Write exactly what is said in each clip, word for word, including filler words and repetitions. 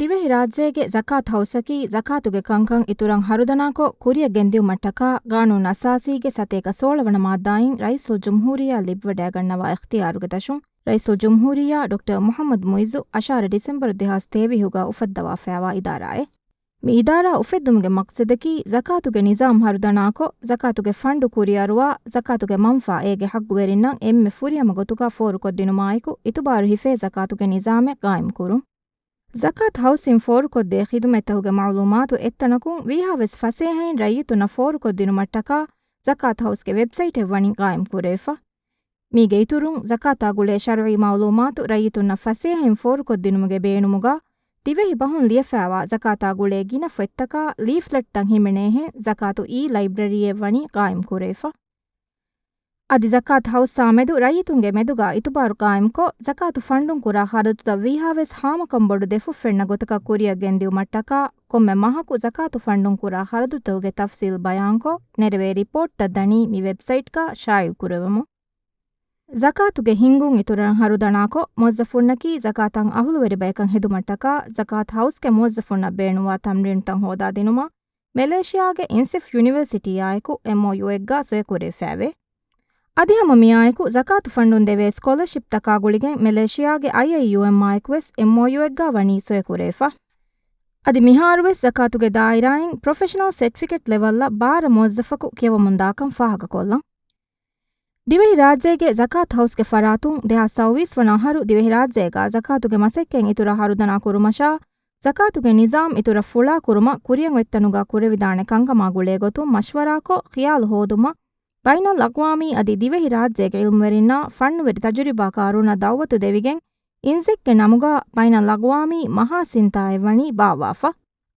ދިވެހިރާއްޖޭގެ ޒަކާތު ހައުސަކީ ޒަކާތުގެ ކަންކަން އިތުރަށް ހަރުދަނާކޮށް ކުރިއަށް ގެންދިއުމަށްޓަކާ ގާނޫނު އަސާސީގެ ސަތޭކަ ސޯޅަ ވަނަ މާއްދާއިން ރައީސުލްޖުމްހޫރިއްޔާ ލިބިވަޑައިގަންނަވާ އިޚްތިޔާރުގެ ދަށުން ރައީސުލްޖުމްހޫރިއްޔާ ޑޮކްޓަރ މުޙައްމަދު މުޢިއްޒު އަށާރަ ޑިސެމްބަރު ދެހާސް ތޭވީހުގަ އުފައްދަވާފައިވާ އިދާރާއެއް. މި އިދާރާ އުފެއްދުމުގެ މަޤްޞަދަކީ ޒަކާތުގެ ނިޒާމް ހަރުދަނާކޮށް، ޒަކާތުގެ ފަންޑު ކުރިއަރުވާ، ޒަކާތުގެ މަންފާ އޭގެ ޙައްޤުވެރިންނަށް އެންމެ ފުރިހަމަ ގޮތުގަ ފޯރުކޮށްދިނުމާއެކު، އިތުބާރު ހިފޭ ޒަކާތުގެ ނިޒާމެއް ޤާއިމްކުރުން. ޒަކާތު ހައުސްއިން ފޯރުކޮށްދޭ ޚިދުމަތްތަކުގެ މަޢުލޫމާތު އެއްތަނަކުން ވީހާވެސް ފަސޭހައިން ރައްޔިތުންނަށް ފޯރުކޮށްދިނުމަށްޓަކާ، ޒަކާތު ހައުސްގެ ވެބްސައިޓެއް ވަނީ ޤާއިމްކުރެވިފަ. މީގެ އިތުރުން، ޒަކާތާ ގުޅޭ ޝަރުޢީ މަޢުލޫމާތު ރައްޔިތުންނަށް ފަސޭހައިން ފޯރުކޮށްދިނުމުގެ ބޭނުމުގަ، ދިވެހި ބަހުން ލިޔެފައިވާ ޒަކާތާ ގުޅޭ ގިނަ ފޮތްތަކާ ލީފްލެޓްތައް ހިމެނޭހެން، ޒަކާތު އީ ލައިބްރަރީއެއް ވަނީ ޤާއިމްކުރެވިފަ. އަދި ޒަކާތު ހައުސްއާ މެދު ރައްޔިތުންގެ މެދުގަ އިތުބާރު ޤާއިމްކޮށް، ޒަކާތު ފަންޑުން ކުރާ ޚަރަދުތައް ވީހާވެސް ހާމަކަން ބޮޑު ދެފުށްފެންނަ ގޮތަކަށް ކުރިއަށް ގެންދިއުމަށްޓަކާ، ކޮންމެ މަހަކު ޒަކާތު ފަންޑުން ކުރާ ޚަރަދުތަކުގެ ތަފްސީލް ބަޔާންކޮށް، ނެރެވޭ ރިޕޯޓްތައް ދަނީ މި ވެބްސައިޓްގަ ޝާއިޢުކުރެވެމުން. ޒަކާތުގެ ހިންގުން އިތުރަށް ހަރުދަނާކޮށް، މުވައްޒަފުންނަކީ ޒަކާތަށް އަހުލުވެރި ބަޔަކަށް ހެދުމަށްޓަކާ، ޒަކާތު ހައުސްގެ މުވައްޒަފުންނަށް ބޭނުންވާ ތަމްރީނުތައް ހޯދާދިނުމަށް، މެލޭޝިޔާގެ އިންސިފް ޔުނިވަރސިޓީއާއެކު އެމްއޯޔޫއެއްގަ ސޮއިކުރެވިފައެވެ. އަދި ހަމަ މިއާއެކު ޒަކާތު ފަންޑުން ދެވޭ ސްކޮލަޝިޕްތަކާ ގުޅިގެން މެލޭޝިޔާގެ އައިއައިޔޫއެމްއާއެކުވެސް އެމްއޯޔޫއެއްގަ ވަނީ ސޮއިކުރެވިފަ. އަދި މިހާރުވެސް ޒަކާތުގެ ދާއިރާއިން ޕްރޮފެޝަނަލް ސެޓްފިކެޓް ލެވަލްއަށް ބާރަ މުވައްޒަފަކު ކިޔަވަމުންދާކަން ފާހަގަކޮށްލަން. ދިވެހިރާއްޖޭގެ ޒަކާތު ހައުސްގެ ފަރާތުން ދެހާސް ސައުވީސް ވަނަ އަހަރު ދިވެހިރާއްޖޭގަ ޒަކާތުގެ މަސައްކަތް އިތުރަށް ހަރުދަނާ ކުރުމަށާ، ޒަކާތުގެ ނިޒާމް އިތުރަށް ފުޅާ ކުރުމަށް ކުރިއަށް އޮތްތަނުގަ ކުރެވިދާނެ ކަންކަމާ ގުޅޭ ގޮތުން މަޝްވަރާކޮށް، ޚިޔާލު ހޯދުމަށް، ބައިނަލްއަޤްވާމީ އަދި ދިވެހިރާއްޖޭގެ އިލްމުވެރިންނާ ފަންނުވެރި ތަޖުރިބާކާރުންނަށް ދަޢުވަތު ދެވިގެން، އިންޒެކްގެ ނަމުގަ ބައިނަލްއަޤްވާމީ މަހާސިންތާއެއް ވަނީ ބާއްވާފަ.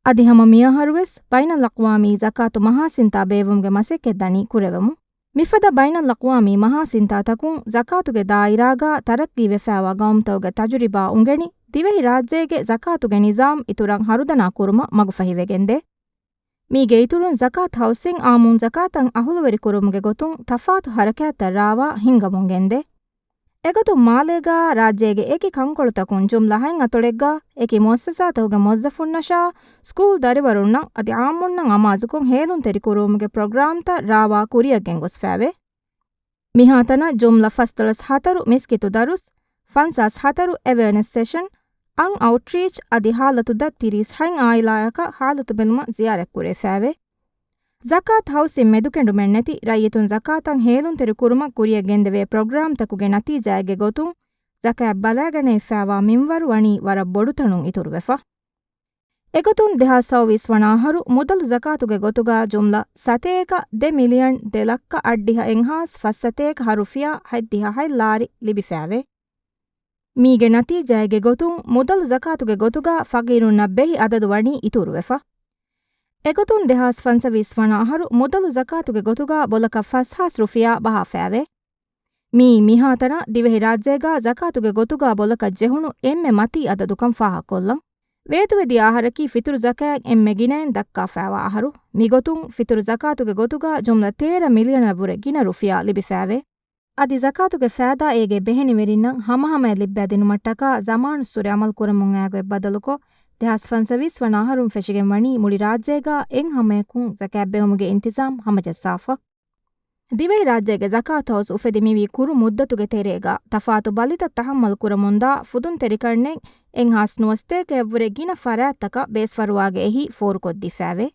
އަދި ހަމަ މިއަހަރުވެސް ބައިނަލްއަޤްވާމީ ޒަކާތު މަހާސިންތާ ބޭއްވުމުގެ މަސައްކަތް ދަނީ ކުރެވެމުން. މިފަދަ ބައިނަލްއަޤްވާމީ މަހާސިންތާތަކުން ޒަކާތުގެ ދާއިރާގަ ތަރައްޤީވެފައިވާ ގައުމުތަކުގެ ތަޖުރިބާ އުނގެނި، ދިވެހިރާއްޖޭގެ ޒަކާތުގެ ނިޒާމް އިތުރަށް ހަރުދަނާ ކުރުމަށް މަގުފަހިވެގެންދޭ. މީގެ އިތުރުން ޒަކާތު ހައުސްއިން އާއްމުން ޒަކާތަށް އަހުލުވެރި ކުރުމުގެ ގޮތުން ތަފާތު ހަރަކާތްތައް ރާވާ ހިންގަމުން ގެންދޭ. އެގޮތުން މާލޭގަ ރާއްޖޭގެ އެކި ކަންކޮޅުތަކުން ޖުމްލަ ހަތް އަތޮޅެއްގަ އެކި މުއައްސަސާތަކުގެ މުވައްޒަފުންނަށާ ސްކޫލް ދަރިވަރުންނަށް އަދި އާއްމުންނަށް އަމާޒުކޮށް ހޭލުންތެރި ކުރުވުމުގެ ޕްރޮގްރާމްތައް ރާވާ ކުރިއަށް ގެންގޮސްފައެވެ. މިހާތަނަށް ޖުމްލަ ފަސްދޮޅަސް ހަތަރު މިސްކިތު ދަރުސް، ފަންސާސް ހަތަރު އެވެއަނެސް ސެޝަން، އަން އައުޓްރީޗް އަދި ހާލަތު ދަށް ތިރީސް ހަތް އާއިލާއަކަށް ހާލަތު ބެލުމަށް ޒިޔާރަތް ކުރެވިފައެވެ. ޒަކާތު ހައުސްއިން މެދުކެނޑުމެއްނެތި ރައްޔިތުން ޒަކާތަށް ހޭލުންތެރި ކުރުމަށް ކުރިއަށް ގެންދެވޭ ޕްރޮގްރާމްތަކުގެ ނަތީޖާއެއްގެ ގޮތުން، ޒަކާތް ބަލައިގަނެވިފައިވާ މިންވަރު ވަނީ ވަރަށް ބޮޑު ތަނުން އިތުރުވެފަ. އެގޮތުން ދެހާސް ސައުވީސް ވަނަ އަހަރު މުދަލު ޒަކާތުގެ ގޮތުގަ ޖުމްލަ ސަތޭކަ ދެ މިލިއަން ދެ ލައްކަ އަށްޑިހަ އެއްހާސް ފަސްސަތޭކަ ހަ ރުފިޔާ ހަތްދިހަ ހަތް ލާރި ލިބިފައެވެ. މީގެ ނަތީޖާއެއްގެ ގޮތުން މުދަލު ޒަކާތުގެ ގޮތުގަ ފަގީރުންނަށް ބެހި އަދަދު ވަނީ އިތުރުވެފަ. އެގޮތުން ދެހާސް ފަންސަވީސް ވަނަ އަހަރު މުދަލު ޒަކާތުގެ ގޮތުގަ ބޮލަކަށް ފަސްހާސް ރުފިޔާ ބަހާފައެވެ. މިއީ މިހާތަނަށް ދިވެހިރާއްޖޭގަ ޒަކާތުގެ ގޮތުގަ ބޮލަކަށް ޖެހުނު އެންމެ މަތީ އަދަދުކަން ފާހަގަކޮށްލަން. ވޭތުވެދިޔަ އަހަރަކީ ފިތުރު ޒަކާތް އެންމެ ގިނައިން ދައްކާފައިވާ އަހަރު. މިގޮތުން ފިތުރު ޒަކާތުގެ ގޮތުގަ ޖުމްލަ ތޭރަ މިލިއަނަށްވުރެ ގިނަ ރުފިޔާ ލިބިފައެވެ. އަދި ޒަކާތުގެ ފައިދާ އޭގެ ބެހެނިވެރިންނަށް ހަމަހަމަޔަށް ލިއްބައިދިނުމަށްޓަކާ ޒަމާނުއްސުރެ އަމަލުކުރަމުން އައި ގޮތް ބަދަލުކޮށް، ދެހާސް ފަންސަވީސް ވަނަ އަހަރުން ފެށިގެން ވަނީ މުޅި ރާއްޖޭގަ އެއްހަމަޔަކުން ޒަކާތް ބެހުމުގެ އިންތިޒާމް ހަމަޖައްސާފަ. ދިވެހިރާއްޖޭގެ ޒަކާތު ހައުސް އުފެދި މިވީ ކުރު މުއްދަތުގެ ތެރޭގަ ތަފާތު ބަލިތައް ތަހައްމަލް ކުރަމުންދާ ފުދުންތެރިކަންނެއް އެއްހާސް ނުވަސަތޭކައަށްވުރެ ގިނަ ފަރާތްތަކަށް ބޭސްފަރުވާގެ އެހީ ފޯރުކޮށްދީފައެވެ.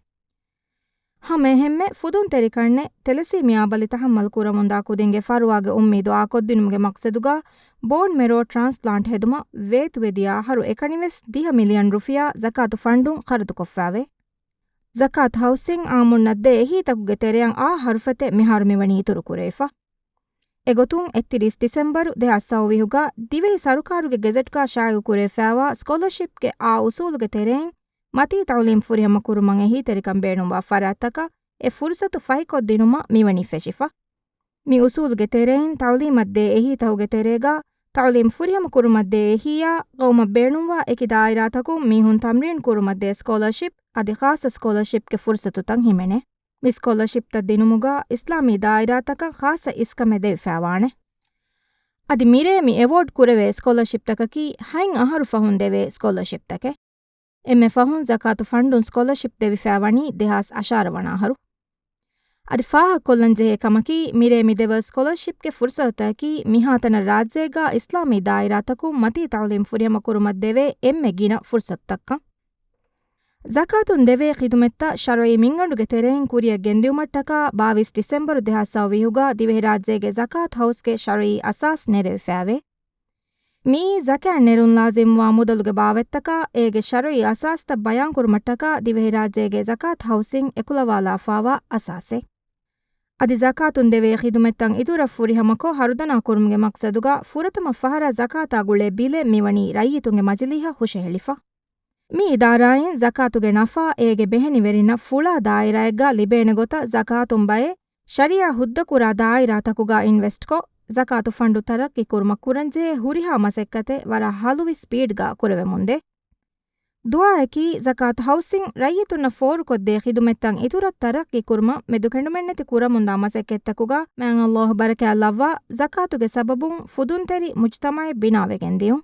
ހަމައެހެންމެ ފުދުންތެރިކަންނެއް ތެލެސީމިއާ ބަލި ތަހައްމަލް ކުރަމުންދާ ކުދިންގެ ފަރުވާގެ އުއްމީދު އާކޮށްދިނުމުގެ މަޤްޞަދުގަ ބޯން މެރޯ ޓްރާންސްޕްލާންޓް ހެދުމަށް ވޭތުވެދިޔަ އަހަރު އެކަނިވެސް ދިހަ މިލިއަން ރުފިޔާ ޒަކާތު ފަންޑުން ޚަރަދުކޮށްފައެވެ. ޒަކާތު ހައުސްއިން އާއްމުންނަށް ދޭ އެހީތަކުގެ ތެރެއަށް އާ ހަރުފަތެއް މިހާރު މިވަނީ އިތުރުކުރެވިފަ. އެގޮތުން އެއްތިރީސް ޑިސެމްބަރު ދެހާސް ސައުވީހުގަ ދިވެހި ސަރުކާރުގެ ގެޒެޓްގަ ޝާއިޢުކުރެވިފައިވާ ސްކޮލަޝިޕްގެ އާ އުސޫލުގެ ތެރެއިން މަތީ ތަޢުލީމް ފުރިހަމަ ކުރުމަށް އެހީތެރިކަން ބޭނުންވާ ފަރާތްތަކަށް އެ ފުރުސަތު ފަހިކޮށްދިނުމަށް މިވަނީ ފެށިފަ. މި އުސޫލުގެ ތެރެއިން ތަޢުލީމަށް ދޭ އެހީތަކުގެ ތެރޭގަ ތަޢުލީމް ފުރިހަމަ ކުރުމަށް ދޭ އެހީއާ ޤައުމަށް ބޭނުންވާ އެކި ދާއިރާތަކުން މީހުން ތަމްރީން ކުރުމަށް ދޭ ސްކޮލަޝިޕް އަދި ޚާއްޞަ ސްކޮލަޝިޕްގެ ފުރުސަތުތައް ހިމެނޭ. މި ސްކޮލަޝިޕްތައް ދިނުމުގަ އިސްލާމީ ދާއިރާތަކަށް ޚާއްޞަ އިސްކަމެއް ދެވިފައިވާނެ. އަދި މިރޭ މި އެވޯޑް ކުރެވޭ ސްކޮލަޝިޕްތަކަކީ ހަތް އަހަރު ފަހުން ދެވޭ ސްކޮލަޝިޕްތަކެއް. އެންމެ ފަހުން ޒަކާތު ފަންޑުން ސްކޮލަރޝިޕް ދެވިފައި ވަނީ ދެހާސް އަށާރަ ވަނަ އަހަރު. އަދި ފާހަގަކޮށްލަން ޖެހޭ ކަމަކީ، މިރޭ މި ދެވަރު ސްކޮލަރޝިޕްގެ ފުރުސަތުތަކަކީ މިހާތަނަށް ރާއްޖޭގާ އިސްލާމީ ދާއިރާތަކުން މަތީ ތައުލީމް ފުރިހަމަ ކުރުމަށް ދެވޭ އެންމެ ގިނަ ފުރުސަތުތަކަށް. ޒަކާތުން ދެވޭ ޚިދުމަތްތައް ޝަރުޢީ މިންގަނޑުގެ ތެރެއިން ކުރިއަށް ގެންދިއުމަށްޓަކާ ބާވީސް ޑިސެމްބަރު ދެހާސް ސައުވީހުގަ ދިވެހިރާއްޖޭގެ ޒަކާތު ހައުސްގެ ޝަރުޢީ އަސާސް ނެރެވިފައިވޭ. މިއީ ޒަކާތް ނެރުން ލާޒިމްވާ މުދަލުގެ ބާވަތްތަކާ އޭގެ ޝަރުޢީ އަސާސްތައް ބަޔާންކުރުމަށްޓަކާ ދިވެހިރާއްޖޭގެ ޒަކާތު ހައުސްއިން އެކުލަވާލާފާވާ އަސާސެއް. އަދި ޒަކާތުން ދެވޭ ޚިދުމަތްތައް އިތުރަށް ފުރިހަމަކޮށް ހަރުދަނާ ކުރުމުގެ މަޤްޞަދުގަ ފުރަތަމަ ފަހަރަށް ޒަކާތާ ގުޅޭ ބިލެއް މިވަނީ ރައްޔިތުންގެ މަޖިލީހަށް ހުށަހެޅިފަ. މި އިދާރާއިން ޒަކާތުގެ ނަފާ އޭގެ ބެހެނިވެރިންނަށް ފުޅާ ދާއިރާއެއްގަ ލިބޭނެ ގޮތަށް ޒަކާތުން ބައެއް ޝަރީޢާ ހުއްދަކުރާ ދާއިރާތަކުގަ އިންވެސްޓްކޮށް، ޒަކާތު ފަންޑު ތަރައްޤީ ކުރުމަށް ކުރަންޖެހޭ ހުރިހާ މަސައްކަތެއް ވަރަށް ހަލުވި ސްޕީޑްގަ ކުރެވެމުންދޭ. ދުޢާއަކީ، ޒަކާތު ހައުސްއިން ރައްޔިތުންނަށް ފޯރުކޮށްދޭ ޚިދުމަތްތައް އިތުރަށް ތަރައްޤީ ކުރުމަށް މެދުކެނޑުމެއްނެތި ކުރަމުންދާ މަސައްކަތްތަކުގަ މާތް ﷲ ބަރަކާތްލައްވާ، ޒަކާތުގެ ސަބަބުން ފުދުންތެރި މުޖްތަމަޢެއް ބިނާވެގެންދިޔުން.